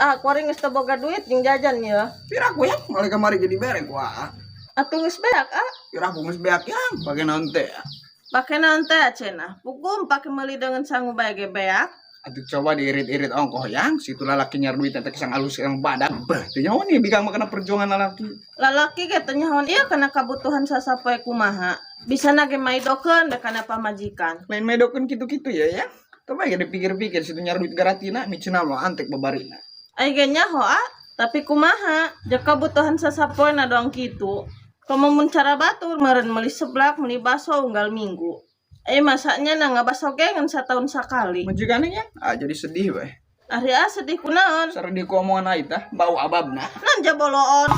Ah, kuari geus teu boga duit jeung jajan ya. Piraku ya, mulai kamari jadi bere ku aa. Atuh geus beak ah. Piraku geus beak yang, pake naon teh. Pake naon teh cenah. Pukum pake meuli dengan sangu bae ge beak. Atuh coba diirit-irit ongkoh yang, situ lalaki nyar duit teh kesang alus yang badak. Beh, teu nyaho nih bikang mah kana perjuangan lalaki. Lalaki ge teu nyahoan ieu kana kabutuhan sasapoe kumaha. Bisa na ge maidokeun da kana pamajikan. Lain maidokeun kitu-kitu ya ya. Coba ge dipikir-pikir situ nyar duit garatina miceuna mah antek babarina. Ai ge nyaho ah, tapi kumaha? Ja kabutuhan sasapoe na doang kitu. Komo mun cara batur meureun meuli seblak, meuli baso unggal minggu. Masaknya na ngabaso ge ngan sataun sakali. Majikannya ya? Ah, jadi sedih weh. Ari ah sedih kunaon? Sareng ku omongan aing tah, bau ababna. Nan jaboloon.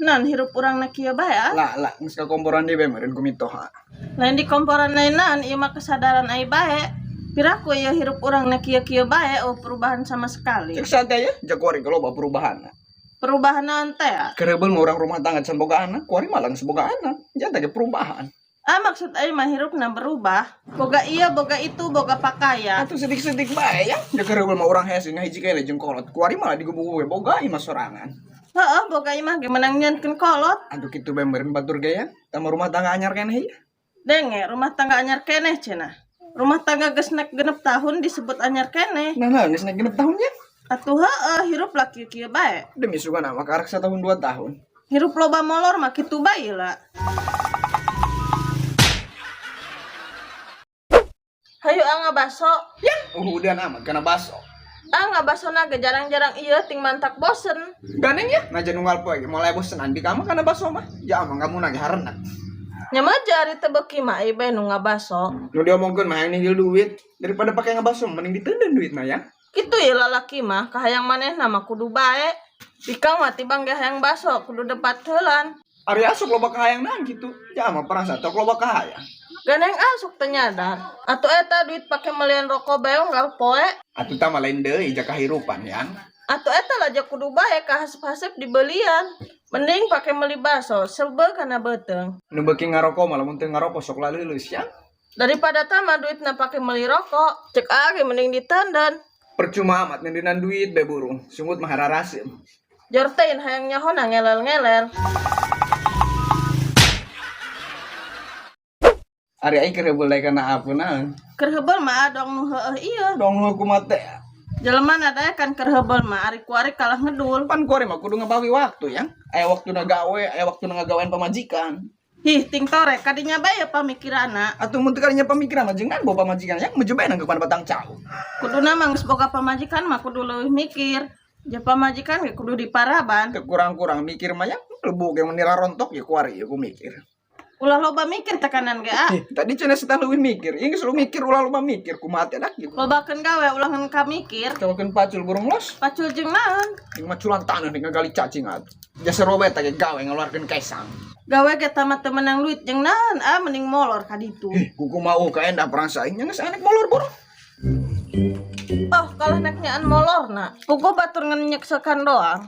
Nan hirup urang na kieu bae ah. Lah, lah, geus ka komporan deui bae meureun ku mitoha. Lain di komporan lain nan, ieu mah kesadaran ai bae. Piraku ieu hirup urang na kieu-kieu bae, oh perubahan sama sekali. Cek santai ya, jago ari loba perubahan. Perubahan naon teh ah? Kerebel mah urang rumah tangga can boga anak, kuari mah langsung boga anak. Jangan ge perubahan. Ah, maksud aing mah hirupna berubah. Boga ieu, boga itu, boga pakaian. Atuh sedik-sedik bae ya. Ja kerebel mah urang hese ngahiji kene jeung kolot. Kuari malah digubuk we boga imah sorangan. Heeh, boga imah ge menang nyeunkeun kolot. Atuh kitu bae meureun batur ge ya. Tama rumah tangga anyar keneh ieu. Denge, rumah tangga anyar keneh cenah. Rumah tangga geus nek 6 tahun disebut anyar keneh. Nah, nah, geus nek 6 tahun ya. Atuh heeh, hirup lah kieu-kieu bae. Demi sugan mah karak satahun 2 tahun. Hirup loba molor mah kitu bae lah. Hayu ah ngabaso. Ya, uhudan amat kana baso. Ah ngabasona ge jarang-jarang ieu ting mantak bosen. Ganeng ya, najan unggal poe ge mulai bosenan di kamar kana baso mah. Ja mah kamu nage harenak. Nya mah jari teu beuki mah ieu bae nu ngabaso. Nu diomongkeun mah hayang nihil duit daripada pake ngabaso mending diteunden duitna ya. Kitu ye lalaki mah kahayang manehna mah kudu bae. Bikang mah tibang ge hayang baso kudu debat heulan. Ari asup loba kahayang naon kitu. Ja mah perasa tok loba kahayang. Ganeng asuk teu nyadar. Atuh eta duit pake melian rokok bae unggal poe. Atuh tah mah lain deui ja kahirupan yang. Atuh eta lah ja kudu bae kahasep-hasep dibelian. Mending pake meuli baso sebel kana beuteung. Nu beuki ngaroko mah lamun teu ngaroko sok laleuleus yang. Daripada tah mah duitna pake meuli rokok, cek age mending ditenden. Percuma amat ngendinan duit bae burung, sungut mah hararaseum. Jor teh hayang nyahona ngelel-ngelel. Ari aing keur heubeul kana apa naon? Keur heubeul mah dong nu heueuh ieu. Dong nu kumaha teh? Jelema na daekan keur heubeul mah ari kuari kalah ngedul. Pan kuari mah kudu ngabawi waktu yang. Aya waktuna gawe, aya waktuna ngagawean pamajikan. Hih, ting tore kadinya bae ya pamikiranna. Atuh mun teu kadinya pamikiran mah jeung bawa pamajikan yang meju bae nangkepan batang cau. Kuduna mah geus boga pamajikan mah kudu leuwih mikir. Ja pamajikan ge kudu diparaban. Teu kurang-kurang mikir mah yang lebuk yang menira rontok ya kuari ya ku mikir. Ulah loba mikir tekanan ge ah. Tadi cenah setah leuwih mikir, ieu geus lu mikir ulah loba mikir kumaha teh dak gitu. Lobakeun gawe ulah ngan ka mikir. Cobakeun pacul burung los. Pacul jeung naon? Jeung maculan taneuh nih ngagali cacing atuh. Jasa roba eta ge gawe ngaluarkeun kaisang. Gawe ge tamat teu menang duit jeung naon ah mending molor ka ditu. Kuku mau ka endah perang saing nya geus anek molor burung. Oh, kalah nek nyaan molorna. Puguh batur ngan nyeksekan doang.